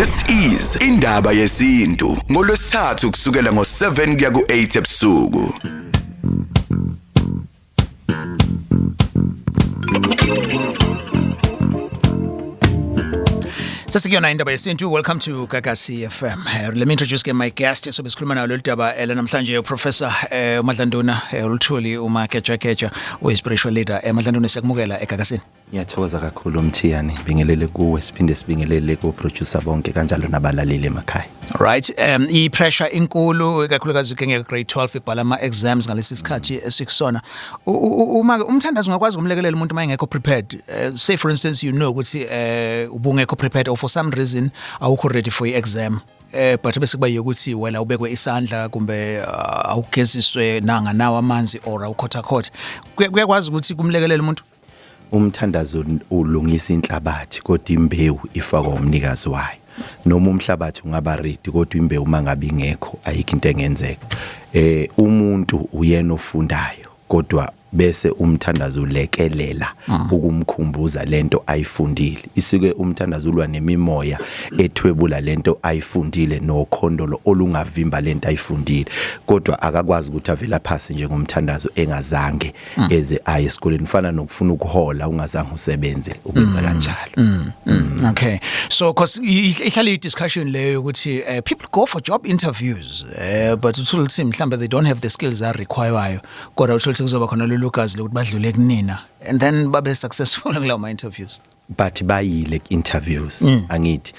This is Indaba Yesintu ngolwesithathu kusukela ngo7 kuya ku8 ebusuku. Sesikuyona Indaba Yesintu. Welcome to Gagasi FM. Let me introduce ke my guest. So besikhuluma nayo lolu daba namhlanje, uProfessor uMadlanduna Oluthuli uMagejageja, uyi spiritual leader. Madlanduna, siyakumukela eGagasini. Ngiyathokoza kakhulu, Mthiyane. Bingelele kuwe, siphinde sibingelele ku producer bonke kanjalo nabalaleli emakhaya. Right, i pressure inkulu kakhulukazi ke nge grade 12 ibhala ama exams ngalesi sikhathi esikusona. Uma umthandazo ungakwazi ukumlekelela umuntu uma engekho prepared. Say for instance, you know ukuthi ubungekho prepared or for some reason awukho ready for i exam. But bese kuba ukuthi wena ubekwe isandla kumbe awugeziswe nanga nawo amanzi or awukhotha khotha. Kuyakwazi ukuthi kumlekelele umuntu? Umthandazo ulungisa inhlabathi, kodwa imbewu ifakwa umnikazi wayo. Noma umhlabathi ungaba ready, kodwa imbewu mangabe ingekho, ayikho into engenzeka. Umuntu uyena ofundayo, kodwa bese umthandazo ulekelela ukumkhumbuza lento ayifundile. Isuke umthandazo ulwa nemimoya ethwebula lento ayifundile nokhondolo olungavimba lento ayifundile, kodwa akakwazi ukuthi avela phasi njengomthandazo engazange eze aye esikoleni. Fana nokufuna ukuhola ungazange usebenze, ukwenza kanjalo. Okay. So cause ihlala i discussion leyo ukuthi people go for job interviews, but uthola ukuthi mhlambe they don't have the skills are required, kodwa uthola ukuthi kuzoba khona lolu gazi lokuthi badlule kunina and then babe successful kulawo ma interviews. But bayile interviews, angithi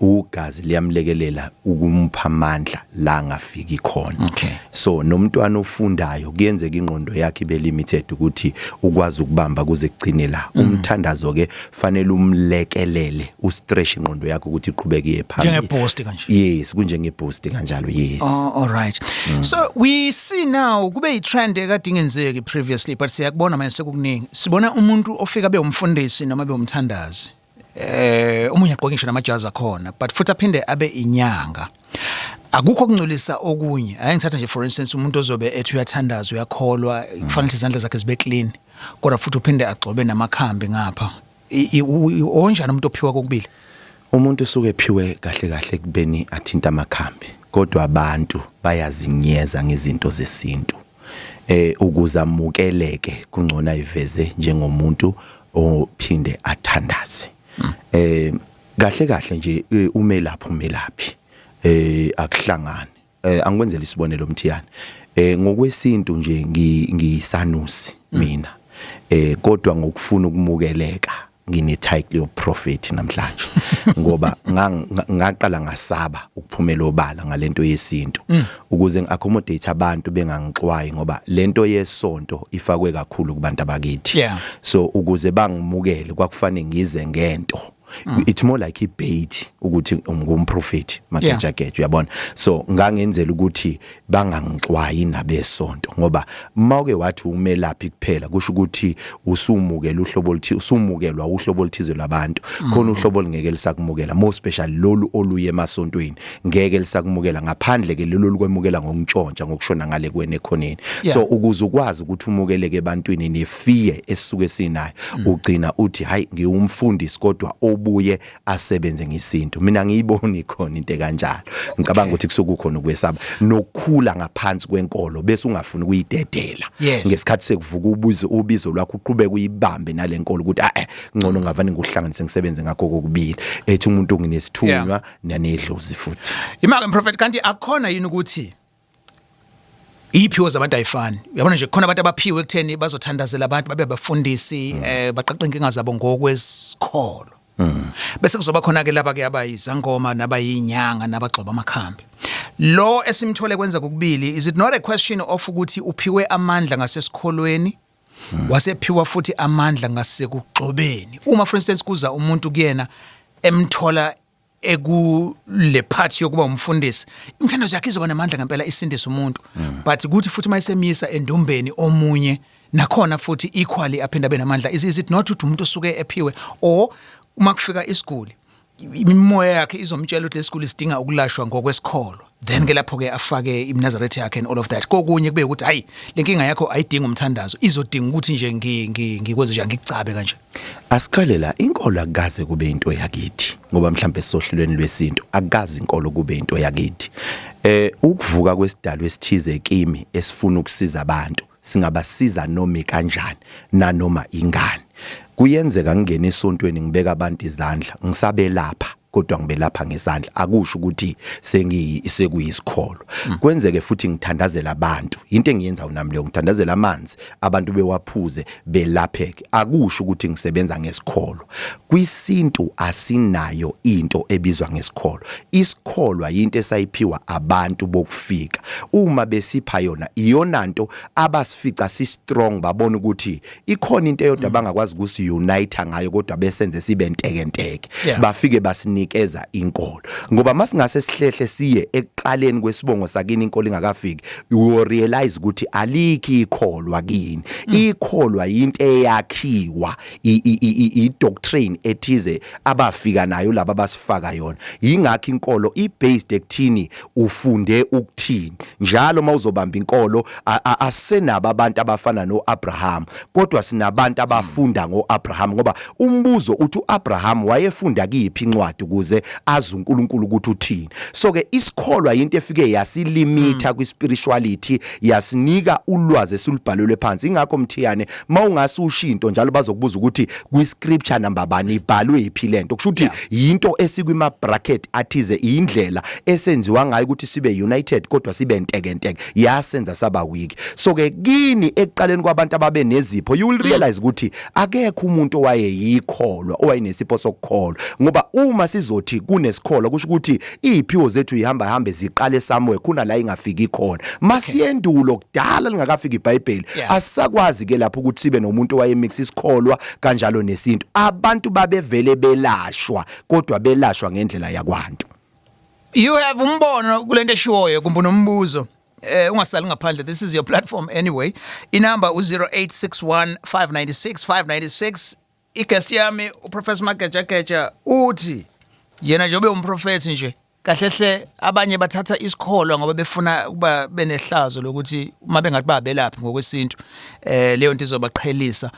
ugazi liyamlekelela ukumpha amandla la ngafiki khona. So nomntwana ofundayo kuyenzeka ingqondo yakhe ibe limited ukuthi ukwazi ukubamba kuze kugcine la. Umthandazo ke fanele umlekelele, ustretch ingqondo yakhe ukuthi iqhubeke iye phambili. Njenge-boost kanje. Yes, kunjenge boost kanjalo, yes. Oh, all right. So we see now kube i-trend ekade ingenzeki previously, but siyakubona manje sekukuningi. Sibona umuntu ofika be umfundisi noma be umthandazi. Omunye agqoke ngisho namajazi akhona, but futhi aphinde abe inyanga. Akukho kungcolisa okunye. Ake ngithatha nje for instance umuntu ozobe ethi uyathandaza, uyakholwa, kufanele ukuthi izandla zakhe zibe clean. Kodwa futhi uphinde agcobe namakhambi ngapha. Onjani umuntu ophiwa kokubili? Umuntu usuke ephiwe kahle kahle kubeni athinta amakhambi, kodwa abantu bayazinyeza ngezinto zesintu. Ukuze amukeleke, kungcono ayiveze njengomuntu ophinde athandaze. Kahle kahle nje, umelaphi akuhlangani. Angikwenzela isibonelo, Mthiyane. Ngokwesintu nje ngiyisanusi mina, kodwa ngokufuna ukumukeleka ngine title of prophet namhlanje, ngoba ngaqala ngasaba ukuphumela obala ngalento yesintu ukuze ngiaccommodate abantu bengangixwayi, ngoba lento yesonto ifakwe kakhulu kubantu abakithi. So ukuze bangimukele kwakufanele ngize ngento, it's more like ibait ukuthi ngumprofeti magejageja, uyabona? So ngangenzela ukuthi bangangixwayi nabesonto, ngoba mawuke wathi umelaphi kuphela, kusho ukuthi usumukela uhlobo oluthi usumukelwa uhlobo oluthize lwabantu. Khona uhlobo olungeke lisakumukela, more special lolu oluye emasontweni, ngeke lisakumukela, ngaphandle ke lolu olukwemukela ngokuntshontsha, ngokushona ngale kwene ekhoneni. So ukuze ukwazi ukuthi umukeleke ebantwini nefear esisuke sinayo, ugcina uthi, "Hayi, ngiwumfundisi kodwa obuye asebenze ngesintu." Mina ngiyiboni khona into kanjalo. Ngicabanga ukuthi kusuke kukhona ukwesaba nokukhula ngaphansi kwenkolo, bese ungafuni ukuyidedela. Ngesikhathi sekuvuka ubizo, ubizo lwakho, uqhubeke uyibambe nalenkolo ukuthi ah ngcono ngavane ngikuhlanganise, ngisebenze ngakho kokubili, ethi umuntu nginesithunywa nanedlozi futhi. Imake prophet, kanti akukhona yini ukuthi iphiwo zabantu ayifani? Uyabona nje, kukhona abantu abaphiwe ekutheni bazothandazela abantu, babe abafundisi, baqaqe inkinga zabo ngokwesikholo, bese kuzoba khona ke laba ke abayizangoma nabayinyanga nabagxoba amakhambi. Lo esimthole kwenza kokubili, is it not a question of ukuthi uphiwe amandla ngasesikholweni, wasephiwa futhi amandla ngasekugxobeni? Uma for instance kuza umuntu kuyena, emthola ekule part yokuba umfundisi, imithandazo yakhe izoba namandla ngempela, isindise umuntu, but kuthi futhi mayisemisa endumbeni omunye nakhona futhi equally aphinda abe namandla. Is it not ukuthi umuntu usuke ephiwe, or uma kufika isiguli imimoya yakhe izomtshela ukuthi lesiguli sidinga ukulashwa ngokwesikholo, then ke lapho ke afake iMnazaretha yakhe and all of that? Kokunye kube ukuthi, hayi, lenkinga yakho ayidingi umthandazo, izodinga ukuthi nje ngikwenze nje, ngikucabe kanje. Asiqale la, inkolo akukaze kube into yakithi. Ngoba mhlambe sisohlelweni lwesintu, akukazi inkolo kube into yakithi. Ukuvuka kwesidalwa esithize kimi esifuna ukusiza abantu, singabasiza noma kanjani nanoma ingane. Kuyenzeka ngingene esontweni, ngibeka abantu izandla, ngisabelapha, kodwa ngibelapha ngesandla, akusho ukuthi sengiyi sekuyisikholo. Kwenzeke futhi ngithandazela abantu, into engiyenza nami leyo, ngithandazela amanzi, abantu bewaphuze, belapheke, akusho ukuthi ngisebenza ngesikholo. Kwisintu asinayo into ebizwa ngesikholo. Isikholwa into esayiphiwa abantu bokufika. Uma besipha yona, iyona nto abasifica si strong, babona ukuthi ikhona into eyodwa bangakwazi ukusi-unite ngayo, kodwa besenze sibe ntekenteke. Bafike basinikeza inkolo, ngoba masingase sihlehle siye ekuqaleni kwesibongo sakini inkolo ingakafiki, you will realize ukuthi alikho ikholwa kini. Ikholwa into eyakhiwa i doctrine ethize abafika nayo laba basifaka yona. Yingakho inkolo i-based ekuthini ufunde ukuthini. Njalo mawuzobamba inkolo, asenabo abantu abafana noAbraham, kodwa sinabantu abafunda ngoAbraham, ngoba umbuzo uthi uAbraham wayefunda kiphi incwadi ukuze azi uNkulunkulu ukuthi uthini? So ke isikholwa into efike yasilimitha kwi-spirituality, yasinika ulwazi esulubhalelwe phansi. Ingakho, Mthiyane, mawungase ushinto njalo bazokubuza ukuthi kwi-scripture number bani ibhalwe iphi lento. Kusho ukuthi yinto esikwima bracket athize, indlela esenziwa ngayo ukuthi sibe united kodwa sibe ntekenteke, yasenza saba weak. So ke kini ekuqaleni kwabantu ababe nezipho, you will realize ukuthi akekho umuntu owayeyikholwa, owayenesipho sokukholwa, ngoba uma sizothi kunesikholwa, kusho ukuthi iziphiwo zethu ihamba hambe ziqale somewhere khona la ingafiki khona. Masiyendulo kudala lingakafiki iBhayibheli, asisakwazi ke lapho ukuthi sibe nomuntu owayemix isikholwa kanjalo nesintu. Abantu babevele belashwa, kodwa belashwa ngendlela yakwantu. You have umbono kulento eshiwoyo kumbe unombuzo, ungasali ngaphandle. This is your platform anyway. Inamba u0861 596 596. Iguest yami uProfessor Magejageja uthi yena nje ube umprofeti nje kahle hle, abanye bathatha isikholwa ngoba befuna ukuba benehlazo lokuthi uma bengathi babelaphi ngokwesintu, leyo nto izobaqhelisa.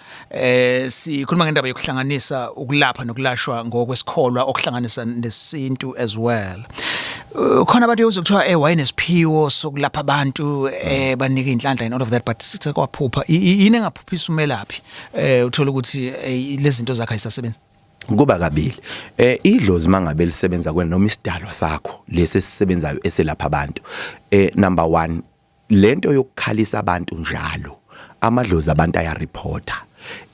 Sikhuluma ngendaba yokuhlanganisa ukulapha nokulashwa ngokwesikholwa okuhlanganisa nesintu as well. Khona abantu uzokuthiwa wayenesiphiwo sokulapha abantu, banika inhlanhla and all of that, but sithe kwaphupha. Yini engaphuphisa umelaphi, uthola ukuthi lezi zinto zakhe ayisasebenzi? Kuba kabili. Idlozi mangabe lisebenza kwena noma isidalwa sakho lesi esisebenzayo eselapha abantu, number 1, lento yokukhalisa abantu njalo, amadlozi abantu ayareporta,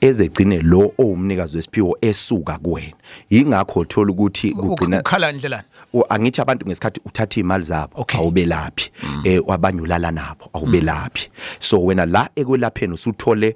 ezegcine lo owumnikazi wesiphiwo esuka kuwena. Yingakho uthola ukuthi kugcina Ukhala ndlelani? Angithi abantu ngesikhathi uthatha imali zabo, awubelaphi, abanye ulala nabo, awubelaphi. So wena la ekwelapheni usuthole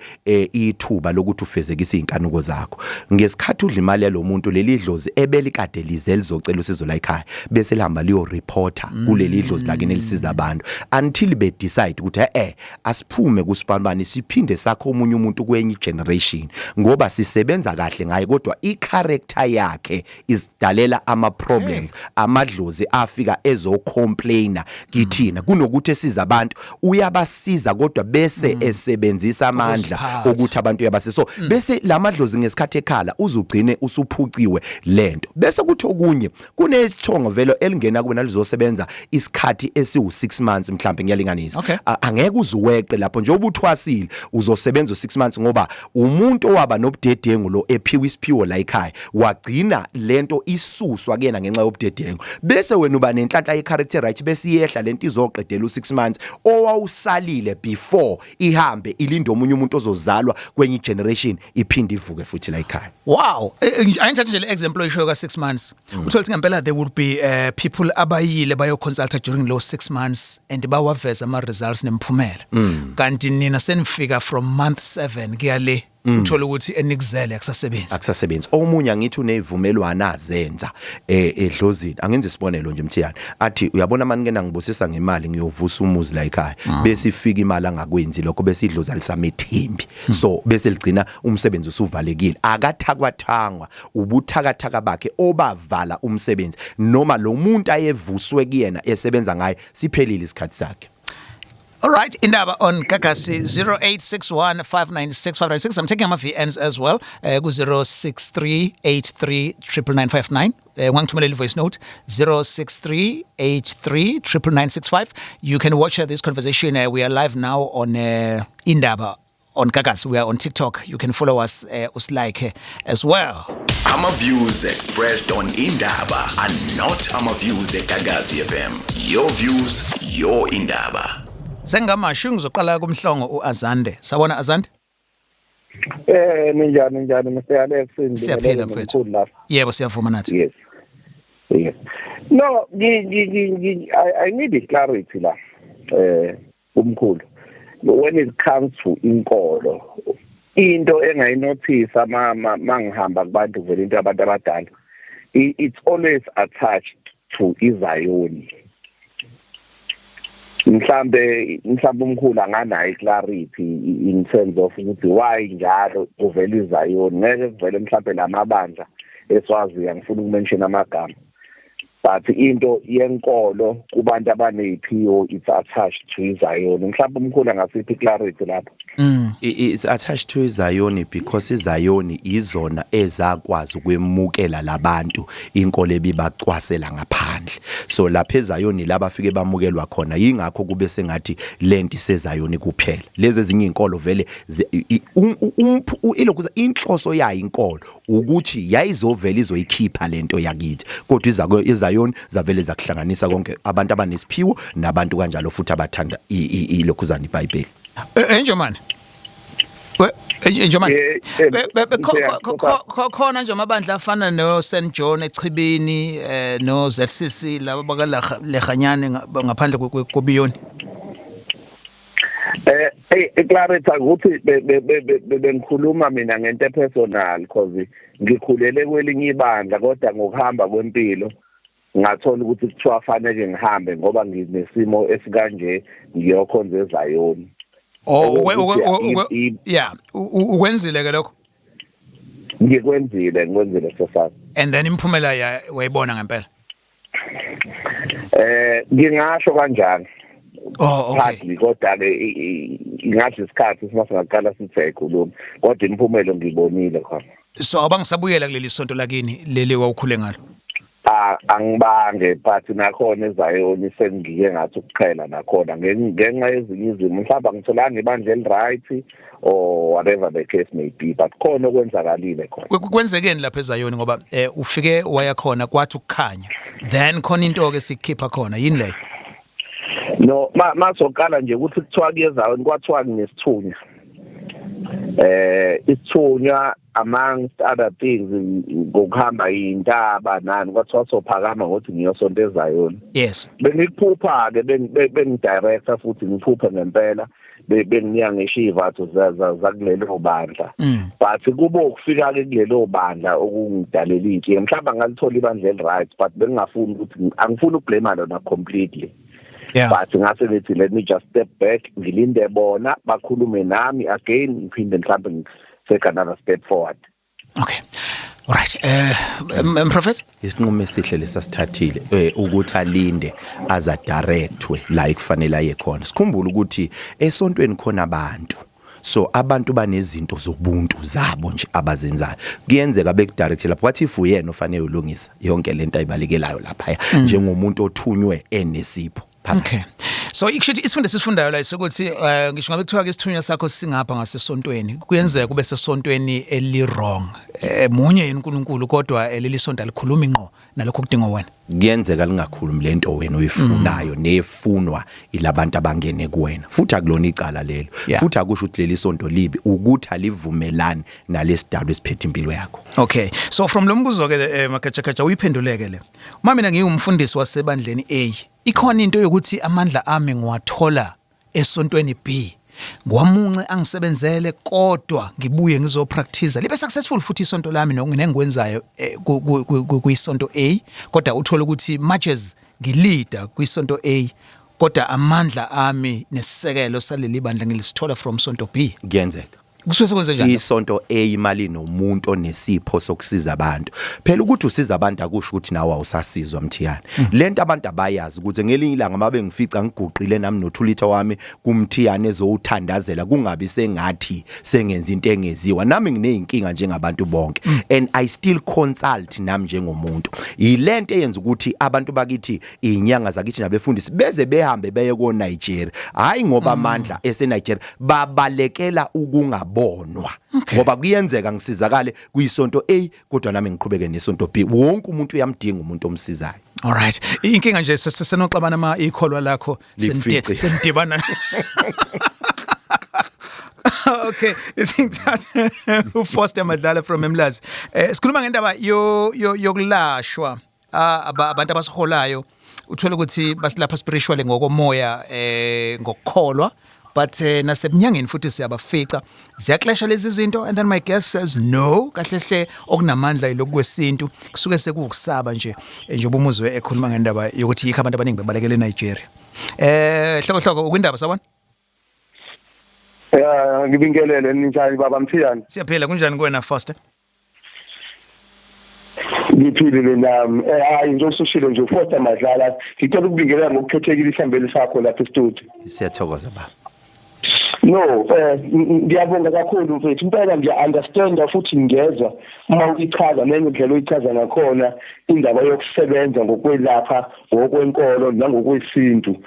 ithuba lokuthi ufezekise izinkanuko zakho. Ngesikhathi udla imali yalomuntu, leli dlozi ebelikade lize lizocela usizo la ekhaya bese lihamba liyo reporta kuleli dlozi lakini elisiza abantu, until be decide ukuthi asiphume kusibanibani, siphinde sakho omunye umuntu kwenye generation, ngoba sisebenza kahle ngaye, kodwa i-character yakhe isidalela ama problems. Amadlozi afika ezocomplaina kithina, kunokuthi esiza abantu, uyabasiza kodwa bese esebenzisa amandla Ukuziphatha. Ukuthi abantu uyabasiza, so bese lamadlozi ngesikhathi ekhala uzugcine usuphuciwe lento. Bese kuthi okunye, kunesithongo vele elingena kuwena lizosebenza isikhathi esiwu 6 months mhlambe, ngiyalinganisa. Angeke uzuweqe lapho njengoba uthwasile, uzosebenza u6 months, ngoba umuntu owaba nobudedengu lo ephiwa isiphiwo la ekhaya, wagcina lento isuswa kuyena ngenxa yobudedengu, bese wena uba nenhlanhla ye-character, right? Bese iyehla lento, izoqedela u6 months owawusalile before ihambe, ilinde omunye umuntu ozozalwa kwenye generation, iphinde ivuke futhi la ekhaya. Wow. Ayingithathe nje le example oyishoyo ka 6 months. Uthola ukuthi ngempela there would be people abayile bayo consulta during those 6 months and bawaveza ama results nemphumela. Kanti nina senifika from month 7 kuya le, uthola ukuthi enikuzele akusasebenzi. Akusasebenzi. Omunye angithi unezivumelwano azenza edlozini. Angenza isibonelo nje, Mthiyane, athi uyabona mani kena ngibusisa ngemali, ngiyovusa umuzi la ekhaya, bese ifika imali angakwenzi lokho, bese idlozi alisamethembi. So bese ligcina umsebenzi usuvalekile. Akathakwathangwa, ubuthakathaka bakhe obavala umsebenzi, noma lo muntu ayevuswe kuyena esebenza ngaye siphelile isikhathi sakhe. All right, Indaba on Gagasi 0861596596. I'm taking my VNs as well. Ku 0638399959. Wangithumelela voice note 0638399965. You can watch this conversation. We are live now on Indaba on Gagasi. We are on TikTok. You can follow us, uslike as well. Ama views expressed on Indaba are not ama views eGagasi FM. Your views, your Indaba. Sengamashu ngizoqala kumhlongo uAzande. Sawubona, Azande. Ninjani, njani, Mr Alex? Siyaphila, mfethu. Mkhulu lapha. Yebo, siyavuma nathi. Yes. No, ngi ngi ngi I need clarity la. Umkhulu. When it comes to inkolo, into engayinothisa mangihamba kubantu, vele into abantu abadala, it's always attached to iZayoni. Mhlambe umkhulu anganayo clarity in terms of ukuthi why njalo kuvela iZayoni, ngeke kuvele mhlambe lamabandla eswazi. Angifuni ukumention amagama, but into yenkolo kubantu abaneziphiwo, it's attached to iZayoni. Mhlawumbe umkhulu angasiphi clarity lapho. Is attached to iZayoni because iZayoni izona ezakwazi ukwemukela labantu inkolo ebibacwasela ngaphandle. So lapha eZayoni labafike bamukelwa khona, yingakho kube sengathi lento iseZayoni kuphela. Lezi ezinye inkolo vele ilokhu inhloso yayo inkolo ukuthi yayizovela izoyikhipha lento yakithi, kodwa iZayoni zavele zakuhlanganisa konke, abantu abanesiphiwo nabantu kanjalo futhi abathanda ilokhuzana iBhayibheli. Enjomani. We Enjomani. Khona nje amabandla afana no St John eChibini, no ZCC, laba baka Lehanyane ngaphandle kobiyoni. Clarity ukuthi bengikhuluma mina ngento personal, because ngikhulele kwelinye ibandla, kodwa ngokuhamba kwempilo ngathola ukuthi kuthiwa fanele ngihambe ngoba nginesimo esikanje, ngiyokhonza eZayoni. Oh, Okuwukuthi yeah, ukwenzile ke lokho? Ngikwenzile, ngikwenzile, sesana. And then imphumela ya wayibona ngempela? Ngingasho kanjani. Oh, okay. Partly, kodwa ke ingathi isikhathi singaqala sithi ayikhuluma, kodwa imiphumela ngibonile khona. So abangisabuyela kuleli sonto lakini leli wawukhule ngalo? Ah, angibange, but nakhona eZayoni sengike ngathi ukuqhela nakhona ngenxa yezinye izimo, mhlawumbe angitholanga ibandla eli-right or whatever the case may be, but khona okwenzakalile khona. Kwenzekeni lapha eZayoni? Ngoba ufike waya khona, kwathi ukukhanya, then khona into ke sikhipha khona, yini leyo? No, masoqala nje ukuthi kuthiwa kuyeZayoni, kwathiwa kunesithunywa, isithunywa amongst other things, ngokuhamba intaba nani, kwathiwa sophakama ngokuthi ngiyosonto eZayoni. Bengikuphupha ke, bengidirector futhi ngiphuphe ngempela, benginika ngisho ivatho zakulelo bandla. But kubo ukufika ke kulelo bandla okungidalela inkinga. Mhlawumbe ngalithola ibandla eli-right, but bengingafuni ukuthi, angifuni ukublame lona completely. But ngase ngithi let me just step back, ngilinde bona bakhulume nami again, ngiphinde mhlawumbe take another step forward. Okay, alright, Prophet. Isinqumo esihle lesasithathile ukuthi alinde aza directwe la ekufanele aye khona. Sikhumbule ukuthi esontweni khona abantu, so abantu banezinto zobuntu zabo nje abazenzayo. Kuyenzeka bekudirect lapho, what if uyena ofanele ulungisa yonke lento ayibalekelayo lapha njengomuntu othunywe enesipho phakathi. Okay. So ikusho isifundo esifundayo la ukuthi ngisho ngabe kuthiwa ke isithunywa sakho singapha ngasesontweni, kuyenzeka kube sesontweni eli wrong. Munye yini uNkulunkulu, kodwa leli sonto alikhulumi ngqo nalokho kudingwa wena. Kuyenzeka lingakhulumi lento wena oyifunayo nefunwa ilabantu abangene kuwena, futhi akulona icala lelo. Futhi akusho ukuthi leli sonto libi, ukuthi alivumelani nalesidalo esiphethe impilo yakho. Okay. So from lo mbuzo ke, Magatsha, uyiphenduleke le. Uma mina ngiyumfundisi wasebandleni A, ikhona into yokuthi amandla ami ngiwathola esontweni B. Ngwamunce angisebenzele, kodwa ngibuye ngizopractice, libe successful futhi isonto lami nokungikwenzayo kwisonto A, kodwa uthola ukuthi much as ngileader kwisonto A, kodwa amandla ami nesisekelo saleli bandla ngilisithola from sonto B? Kuyenzeka. Kusuke sekwenze njani? Isonto A imali nomuntu onesipho sokusiza abantu. Phela ukuthi usiza abantu akusho ukuthi nawe awusasizwa, Mthiyane. Lento abantu abayazi ukuthi ngelinye ilanga mabe ngifica ngiguqile nami nothulitha wami kuMthiyane ezowuthandazela, kungabi sengathi sengenza into engeziwa. Nami ngineyinkinga njengabantu bonke and I still consult nami njengomuntu. Yilento eyenza ukuthi abantu bakithi, inyanga zakithi nabefundisi, beze behambe beye ko Nigeria, hayi ngoba amandla ese Nigeria, babalekela ukungabonwa. Ngoba kuyenzeka ngisizakale kuyisonto A kodwa nami ngiqhubeke nesonto B. Wonke umuntu uyamdinga umuntu omsizayo. All right. Inkinga nje sesenoxabana ama ikholwa lakho. Likufice. Senidibana. Okay, isingithatha uFoster Madlala from Emlazi. Sikhuluma ngendaba yo yokulashwa abantu abasiholayo, uthola ukuthi basilapha spiritually, ngokomoya, ngokukholwa, but nasebunyangeni futhi siyabafica ziyaclasha lezi zinto. And then my guest says no, kahle hle okunamandla yilokhu kwesintu, kusuke sekuwukusaba nje, njengoba umuzwe ekhuluma ngendaba yokuthi yikho abantu abaningi bebalekele eNigeria. Hloko hloko ukwindaba, sabona. Ya, ngibingelele. Ninjani, baba Mthiyane? Siyaphila, kunjani kuwena, Foster? Ngiphilile nami. Hayi nje usushilo nje, uFoster Madlala. Ngicela ukubingelela ngokukhethekile isihambeli sakho lapha e-studio. Siyathokoza, baba. No, ngiyabonga kakhulu, mfethu. Impela ngiya understand futhi ngiyezwa uma uyichaza nendlela oyichaza ngakhona indaba yokusebenza ngokwelapha ngokwenkolo nangokwesintu.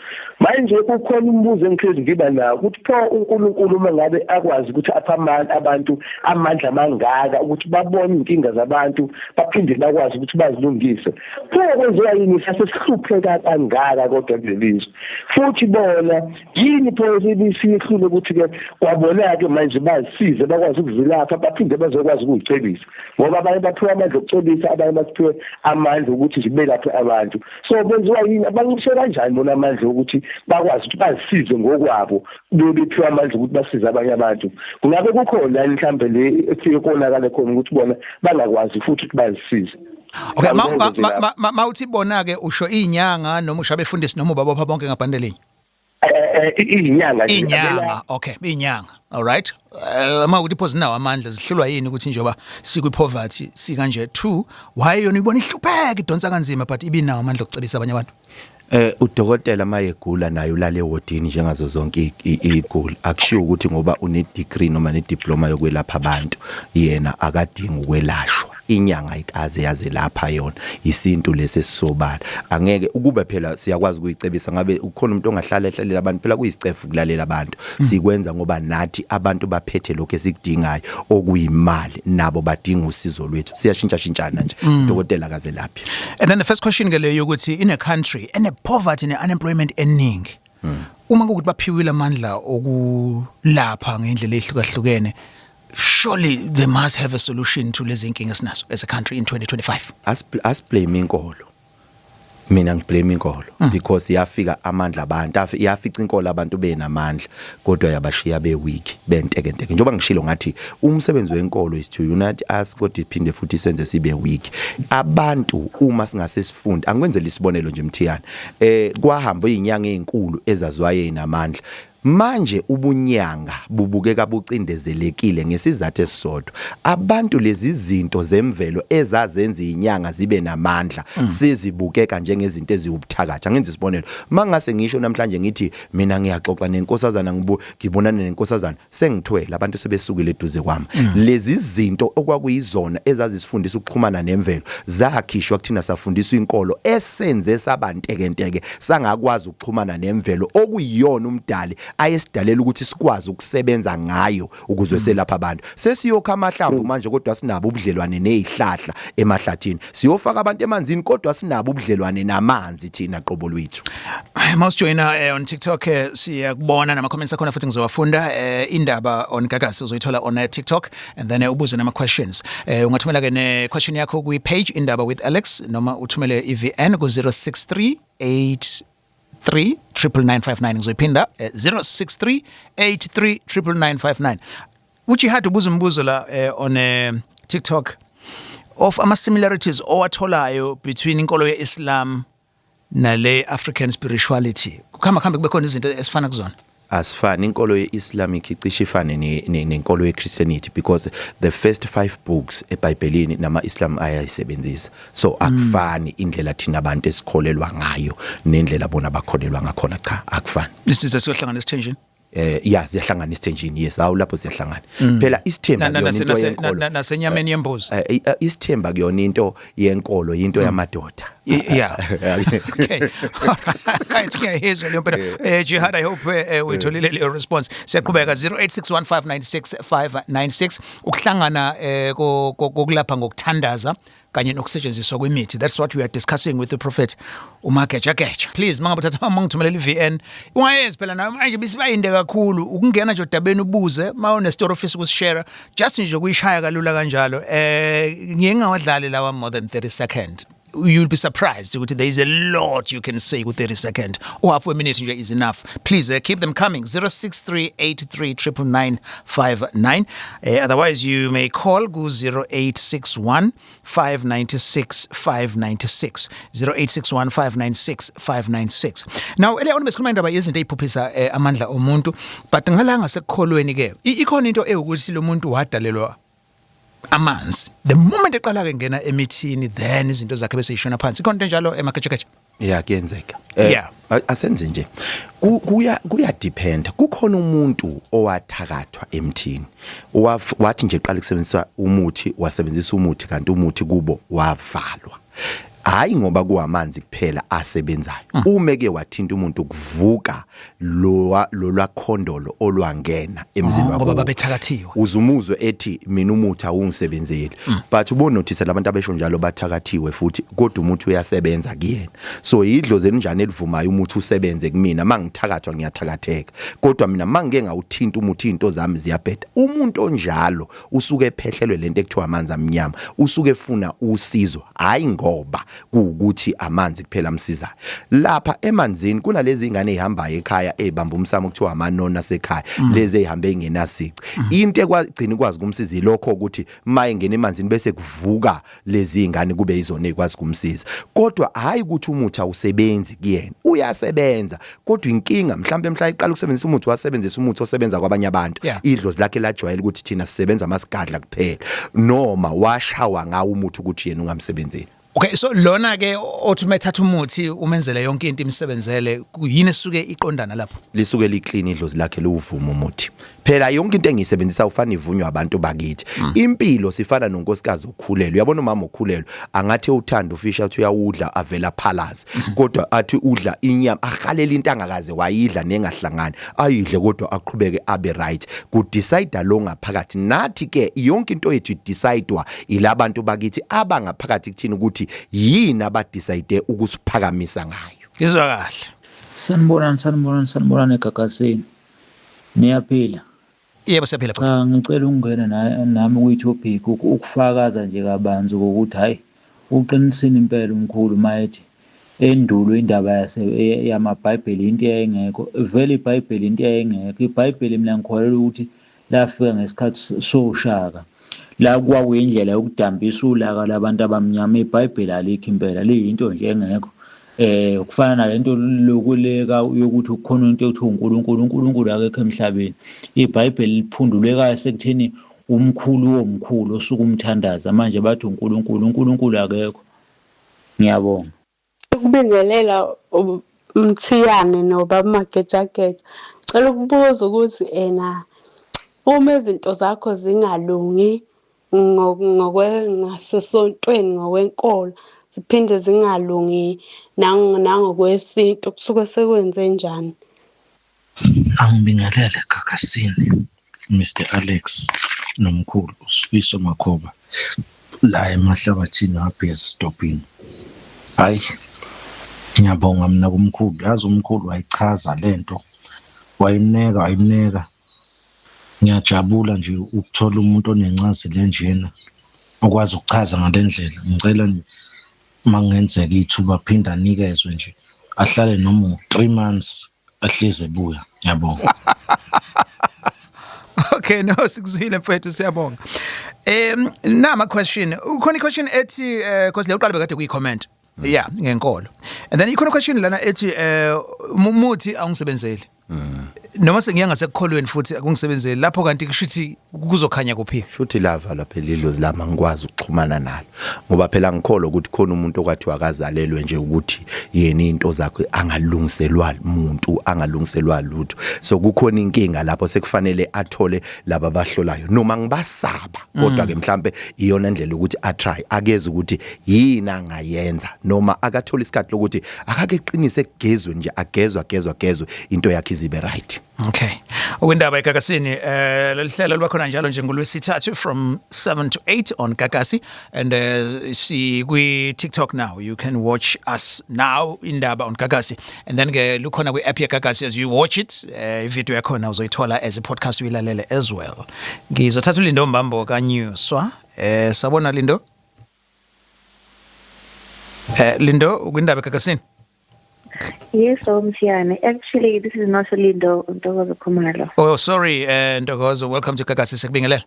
Manje kukhona umbuzo engihlezi ngiba nawo ukuthi pho uNkulunkulu uma ngabe akwazi ukuthi apha abantu amandla mangaka ukuthi babone inkinga zabantu baphinde bakwazi ukuthi bazilungise, pho kwenziwa yini sasesihlupheka kangaka kodwa kulelizwe? Futhi bona yini pho esiyihlule ukuthi-ke kwabona-ke manje bazisize bakwazi ukuzilapha baphinde bazokwazi ukuzicebisa? Ngoba abanye baphiwe amandla okucebisa, abanye baphiwe amandla ukuthi nje belaphe abantu. So benziwa yini, abancishe kanjani bona amandla okuthi bakwazi ukuthi bazisize ngokwabo, bephiwe amandla ukuthi basize abanye abantu? Kungabe kukhona mhlambe le efike konakale khona ukuthi bona bangakwazi futhi ukuthi bazisize? Okay, ma uthi bona ke, usho inyanga noma usho abefundisi noma ubabopha bonke ngabhande linye? Inyanga nje. Inyanga, okay, inyanga. All right. Ma ukuthi pho zinawo amandla, zihlulwa yini ukuthi njengoba sikwi poverty sika nje 2, why yona ibona ihlupheka, idonsa kanzima, but ibinawo amandla okucebisa abanye abantu? Udokotela mayegula naye ulale ewodini njengazo zonke iguli. Akushiwo ukuthi ngoba une degree noma ne diploma yokwelapha abantu yena akadingi ukwelashwa. Inyanga ayikaze yaze lapha yona, isintu lesi esisobala. Angeke ukube phela siyakwazi ukuyicebisa ngabe ukhona umuntu ongahlala ehlalela abantu. Phela kuyisicefu ukulalela abantu. Sikwenza ngoba nathi abantu baphethe lokho esikudingayo okuyimali, nabo badinga usizo lwethu. Siyashintsha shintshana nje. Udokotela akaze laphi. And then the first question ke leyo ukuthi in a country ene poverty ne unemployment eningi, uma kukuthi baphiwile amandla okulapha ngendlela ehlukahlukene, surely they must have a solution to lezi inkinga esinazo as a country in 2025. Asiblame inkolo. Mina ngiblame inkolo because yafika amandla abantu, yafica inkolo abantu benamandla kodwa yabashiya be weak, bentekenteke. Njengoba ngishilo ngathi umsebenzi wenkolo is to unite us kodwa iphinde futhi senze sibe weak abantu uma singase sifunde. Angikwenzele isibonelo nje, Mthiyane. Kwahamba izinyanga ezinkulu ezaziwayo enamandla. Manje ubunyanga bubukeka bucindezelekile ngesizathu esisodwa: abantu lezi zinto zemvelo ezazenza izinyanga zibe namandla sizibukeka njengezinto eziwubuthakathi. Angenza isibonelo, mangase ngisho namhlanje ngithi mina ngiyaxoxa nenkosazana, ngibonana nenkosazana, sengithwele, abantu sebesukile eduze kwami. Lezi zinto okwakuyizona ezazisifundisa ukuxhumana nemvelo zakhishwa kuthina, safundiswa inkolo esenze sabantekenteke, sangakwazi ukuxhumana nemvelo okuyiyona umdali ayesidalela ukuthi sikwazi ukusebenza ngayo ukuze selapha abantu. Sesiyokha amahlamvu manje kodwa sinabo ubudlelwane nezihlahla emahlathini. Siyofaka abantu emanzini kodwa sinabo ubudlelwane namanzi thina qobo lwethu. Mawusijoyina on TikTok, siyakubona nama comments akhona futhi ngizowafunda. Indaba on Gagasi uzoyithola on TikTok and then ubuze nama questions. Ungathumela ke ne question yakho kwi page Indaba with Alex noma uthumele iVN ku 063 8 3 99959. Ngizoyiphinda, 063 83 99959. Ujihad ubuza umbuzo la on TikTok of ama similarities owatholayo between inkolo yeIslam nale African spirituality. Kukhamba khambe kube khona izinto esifana kuzona. Asifani. Inkolo ye-Islamic icishe ifane nenkolo ye-Christianity, because the first five books eBhayibhelini nama-Islam ayayisebenzisa. So akufani indlela thina abantu esikholelwa ngayo nendlela bona bakholelwa ngakhona. Cha, akufani. Isiza siyohlangana esithenjini. Ya, siyahlangana isithenjini, yes. Hawu, lapho siyahlangana phela. Isithemba kuyona into yenkolo. Nasenyameni yembuzi. Isithemba kuyona into yenkolo, into yamadoda. Yeah, okay, right, ngiyayizwa leyo mpela. Jihad, I hope uyitholile leyo response. Siyaqhubeka, 0861596596. Ukuhlangana kokulapha ngokuthandaza kanye nokusetshenziswa kwemithi, that's what we are discussing with the prophet uMagejageja. Please, mangabe uthatha, mangithumelela i-VN, ungayenzi phela nayo manje bisibayinde kakhulu ukungena nje odabeni, ubuze ma une story ofisa ukusishare, just nje ukuyishaya kalula kanjalo. Ngiye ngingawadlali lawa more than 30 second. You'll be surprised ukuthi there is a lot you can say with 30 second or half a minute nje is enough. Please keep them coming, 0638399959. Otherwise you may call ku 0861 596 596, 0861 596 596. Now earlier on besikhuluma indaba yezinto eziphuphisa amandla omuntu, but ngala ngasekukholweni ke, ikhona into ewukuthi lo muntu wadalelwa amanzi, the moment eqala ke ngena emithini, then izinto zakhe bese yishona phansi. Ikhona into enjalo, emakechekeche? Ya, kuyenzeka. Asenze nje, kuya depend. Kukhona umuntu owathakathwa emthini, wathi nje qala ukusebenzisa umuthi, wasebenzisa umuthi, kanti umuthi kubo wavalwa. Hayi, ngoba kuwamanzi kuphela asebenzayo. Uma ke wathinta umuntu, kuvuka lo lolwakhondolo olwangena emzini Oh, wakho. Ngoba babethakathiwe. Uzumuzwe ethi, "Mina umuthi awungisebenzeli," but ubonothisa labantu abesho njalo bathakathiwe futhi, kodwa umuthi uyasebenza kuyena. So idlozi elinjani elivumayo umuthi usebenze kumina? Mangithakathwa ngiyathakatheka, kodwa mina mangike ngawuthinta umuthi, izinto zami ziyabheda. Umuntu onjalo usuke ephehlelwe lento ekuthiwa amanzi amnyama, usuke efuna usizo, hayi ngoba kuwukuthi amanzi kuphela amsizayo. Lapha emanzini kunalezi ingane ezihambayo ekhaya, ezibamba umsamo, kuthiwa amanona asekhaya, lezi ezihambe engenasici. Into ekwagcina ikwazi kumsiza ilokho ukuthi maye ngena emanzini, bese kuvuka lezi ingane, kube izona ezikwazi kumsiza. Kodwa hayi ukuthi umuthi awusebenzi kuyena, uyasebenza, kodwa inkinga mhlawumbe mhla iqala ukusebenzisa umuthi, wasebenzisa umuthi osebenza kwabanye abantu. Idlozi lakhe lajwayela ukuthi thina sisebenza amasigadla kuphela, noma washawa ngawo umuthi ukuthi yena ungamsebenzeli. Okay, so lona ke othi uma ethatha umuthi umenzele yonke into imsebenzele, yini esuke iqondana lapho? Lisuke liclean idlozi lakhe, liwuvuma umuthi. Phela yonke into engiyisebenzisa ufana ivunywa abantu bakithi. Impilo sifana nonkosikazi okhulelwe. Uyabona, umama okhulelwe angathi uthanda ufisha, athi uyawudla avela phalazi, kodwa athi udla inyama ahalela into angakaze wayidla nengahlangani, ayidle, kodwa aqhubeke abe right. Ku decide lo ngaphakathi. Nathi ke yonke into yethu idecidwa ilabantu bakithi abangaphakathi kuthina, ukuthi yini abadecide ukusiphakamisa ngayo. Ngizwa kahle. Sanibonani, sanibonani, sanibonani eGagasini. Niyaphila? Yebo, siyaphila, bhuti. Cha, ngicela ukungena nami kwi-topic, ukufakaza nje kabanzi ngokuthi hhayi, uqinisile impela umkhulu mayethi endulo indaba yamaBhayibheli into eyayingekho. Vele iBhayibheli into eyayingekho. IBhayibheli mina ngikholelwa ukuthi lafika ngesikhathi soShaka. La kwakuyindlela yokudambisa ulaka labantu abamnyama. IBhayibheli alikho impela, liyinto nje engekho. Kufana nalento lokuleka yokuthi kukhona into ekuthiwa uNkulunkulu, uNkulunkulu akekho emhlabeni. IBhayibheli liphunduleka sekutheni umkhulu womkhulu osuke umthandaza, manje bathi uNkulunkulu, uNkulunkulu akekho. Ngiyabonga. Ukubingelela uMthiyane nobaba Magejageja. Cela ukubuza ukuthi ena uma izinto zakho zingalungi ngokwengasesontweni, ngokwenkolo, ziphinde zingalungi nangokwesintu, kusuke sekwenze njani? Angibingelele Gagasini, Mr Alex nomkhulu uSifiso Makhoba la eMahlabathini wabheza stopini. Hayi, ngiyabonga mina kumkhulu, yazi umkhulu wayichaza lento, wayineka wayineka. Ngiyajabula nje ukuthola umuntu onencazelo enjena, okwazi ukuchaza ngale ndlela. Ngicela nje uma kungenzeka ithuba aphinde anikezwe nje, ahlale noma u-3 months, ahlezi ebuya. Ngiyabonga. Okay, no, sikuzwile mfethu, siyabonga. Nama question, ukhona question ethi because le uqala bekade kuyi comment. Yeah, ngenkolo. And then ikhona question lana ethi umuthi awungisebenzeli. Noma sengiya ngasekukholweni futhi akungisebenzeli lapho, kanti kusho ukuthi kuzokhanya kuphi? Shuthi lava lapha idlozi lami, angikwazi ukuxhumana nalo, ngoba phela ngikholwa ukuthi khona umuntu okwathiwa akazalelwe nje ukuthi yena into zakhe angalungiselwa umuntu, angalungiselwa lutho. So kukhona inkinga lapho, sekufanele athole laba abahlolayo noma ngibasaba, kodwa ke mhlambe iyona ndlela ukuthi atry akeze ukuthi yini angayenza, noma akathola isikhathi lokuthi akake qinise ekugezweni nje, agezwe, agezwe, agezwe, into yakhe izibe right. Okay. Okwindaba eGagasini, leli hlelo liba khona njalo nje ngolwesithathu from 7 to 8 on Gagasi, and si kwi TikTok now. You can watch us now, Indaba on Gagasi, and then ke lukhona kwi app yeGagasi. As you watch it, video yakhona uzoyithola as a podcast, uyilalele as well. Ngizothatha uLindo Mbambo kaNyuswa. Sabona Lindo. Lindo, kwindaba eGagasini. Yes, Mthiyane. Actually, this is not Lindo, Ntokozo Khumalo. Oh, sorry, Ntokozo, welcome to Gagasi, sekubingelela.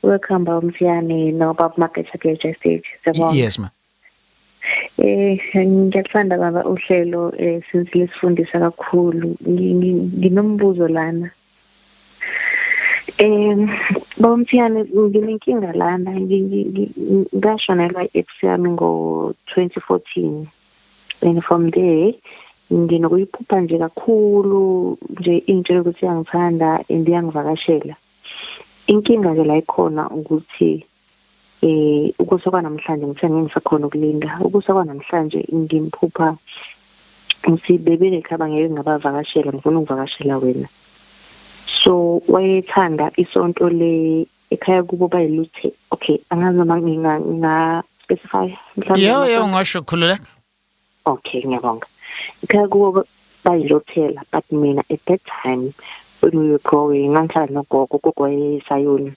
Welcome, Baba Mthiyane, no Baba Market stage. Siyabonga. Yes, ma. Ngiyakuthanda baba uhlelo, since lisifundisa kakhulu. Nginombuzo lana. Baba Mthiyane, nginenkinga lana. Ngashonelwa ex yami ngo 2014. And from there nginokuyiphupha nje kakhulu nje, ingitshela ukuthi iyangithanda and iyangivakashela. Inkinga ke la ikhona ukuthi ukusa kwanamhlanje ngithe ngisakhona ukulinda. Ukusa kwanamhlanje ngimphupha ngithi bebe ekhaba, ngeke ngabavakashela, ngifuna ukuvakashela wena. So wayethanda isonto le ekhaya kubo bayiluthe. Okay, angazi noma nginga specify mhlawumbe. Yebo, ungasho, khululeka. Okay, ngiyabonga. Ekhaya kubo bayilothela, but mina at that time when we were growing ngangihlala nogogo, ugogo wayesayoni.